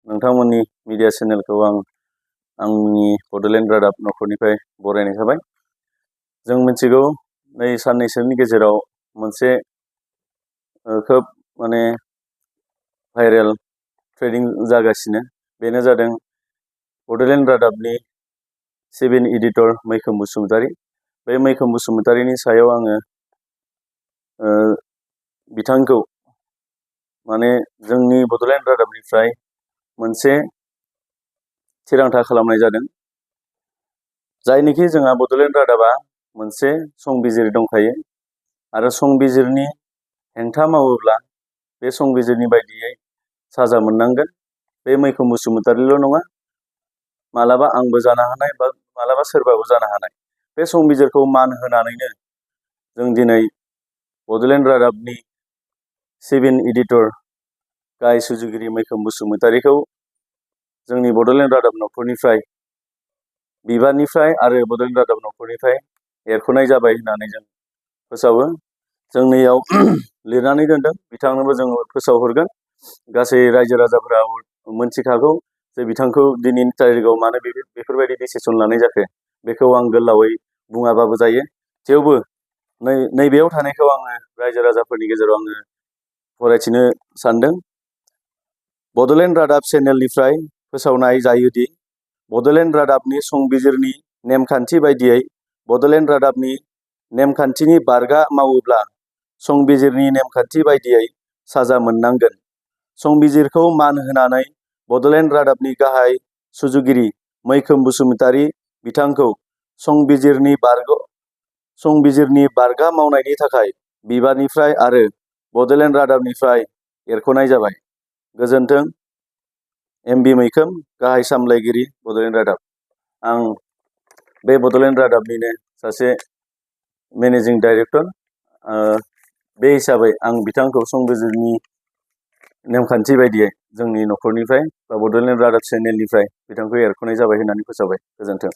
नोंथांमोननि मिडिया चेनेलखौ आंनि बड'लेण्ड रादाब नख'रनिफ्राय बरायनाय थाबाय। जों मिथिगौ नै साननैसोनि गेजेराव मोनसे खोब भाइरेल ट्रेडिं जागासिनो, बेनो जादों बड'लेण्ड रादाबनि 7 एडिटर मैखोम बसुमतारी। बे मैखोम बसुमतारीनि सायाव आङो बिथांखौ जोंनि बड'लेण्ड रादाबनिफ्राय मोनसे थिरांथा खालामनाय जादों, जायनिखि जोंहा बड'लेण्ड रादाबा मोनसे संबिजिर दंखायो आरो संबिजिरनि हेंथा मावोब्ला बे संबिजिरनि बायदियै साजा मोननांगोन। बे मैखोम बसुमतारील' नङा, मालाबा आंबो जानो हानाय बा मालाबा सोरबाबो जानो हानाय। बे संबिजिरखौ मान होनानैनो जों दिनै बड'लेण्ड रादाबनि 7 एडिटर गाहाय सुजुगिरि मैखोम बसुमतारीखौ जोंनि बड'लेण्ड रादाब नख'रनिफ्राय बिबाननिफ्राय आरो बड'लेण्ड रादाब नख'रनिफ्राय एरख'नाय जाबाय होननानै जों फोसावो। जोंनियाव लिरनानै दोनदों, बिथांनोबो जों फोसावहरगोन। गासै रायजो राजाफोरा मोनथिखागौ जे बिथांखौ दिनैनि तारिखआव मानो बेफोरबायदि डिसिसन लानाय जाखो, बेखौ आं गोलावै बुङाबाबो जायो। थेवबो नैबेयाव थानायखौ आङो रायजो राजाफोरनि गेजेराव आङो फरायथिनो सानदों। बड'लेण्ड रादाब चेनेलनिफ्राय फोसावनाय जायोदि बड'लेण्ड रादाबनि संबिजिरनि नेमखान्थि बायदियै बड'लेण्ड रादाबनि नेमखान्थिनि बारगा मावोब्ला संबिजिरनि नेमखान्थि बायदियै साजा मोननांगोन। संबिजिरखौ मान होनानै बड'लेण्ड रादाबनि गाहाय सुजुगिरि मैखोम बसुमतारी बिथांखौ संबिजिरनि बारगा मावनायनि थाखाय बिबाननिफ्राय आरो बड'लेण्ड रादाबनिफ्राय एरख'नाय जाबाय। गोजोन्थों। एमबि मैखोम, गाहाय सामलायगिरि, बड'लेण्ड रादाब। आं बे बड'लेण्ड रादाबनिनो सासे मेनेजिं डाइरेक्टर। बे हिसाबै आं बिथांखौ संबिजिरनि नेमखान्थि बायदियै जोंनि नख'रनिफ्राय बा बड'लेण्ड रादाब चेनेलनिफ्राय बिथांखौ एरख'नाय जाबाय होननानै फोसावबाय। गोजोन्थों।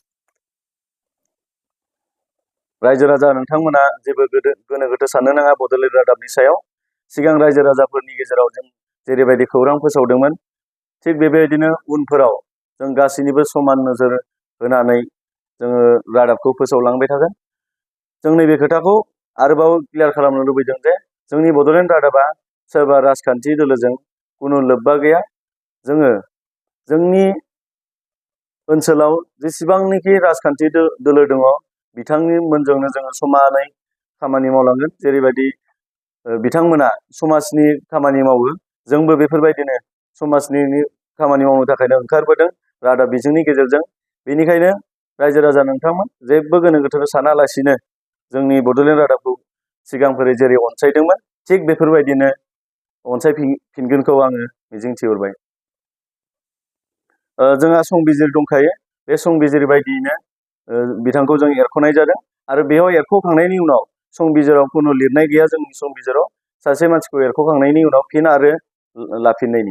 रायजो राजा नोंथांमोना जेबो गोनो गोथो साननो नाङा बड'लेण्ड रादाबनि सायाव। सिगां रायजो राजाफोरनि गेजेराव जों जेरैबायदि खौरां फोसावदोंमोन, थिग बेबायदिनो उनफोराव जों गासैनिबो समान नोजोर होनानै जोङो रादाबखौ फोसावलांबाय थागोन। जों नैबे खोथाखौ आरोबाव क्लियार खालामनो लुबैदों जे जोंनि बड'लेण्ड रादाबा सोरबा राजखान्थि दोलोजों खुनु लोब्बा गैया। जोङो जोंनि ओनसोलाव जेसेबांनाखि राजखान्थि दोलो दङ, बिथांमोनजोंनो जोङो समानै खामानि मावलांगोन। जेरैबायदि बिथांमोना समाजनि खामानि मावो, जोंबो बेफोरबायदिनो समाजनि खामानि मावनो थाखायनो ओंखारबोदों रादाब बिजोंनि गेजेरजों। बेनिखायनो रायजो राजा नोंथांमोन जेबो गोनो गोथो सानालासिनो जोंनि बड'लेण्ड रादाबखौ सिगांफोरै जेरै अनसायदोंमोन, थिग बेफोरबायदिनो अनसायफिनगोनखौ आङो मिजिंथिहरबाय। जोंहा संबिजिर दंखायो, बे संबिजिर बायदियैनो बिथांखौ जों एरख'नाय जादों आरो बेयाव एरख'खांनायनि उनाव संबिजिराव खुनु लिरनाय गैया। जोंनि संबिजिराव सासे मानसिखौ एरख'खांनायनि उनाव फिन आरो लाफिननायनि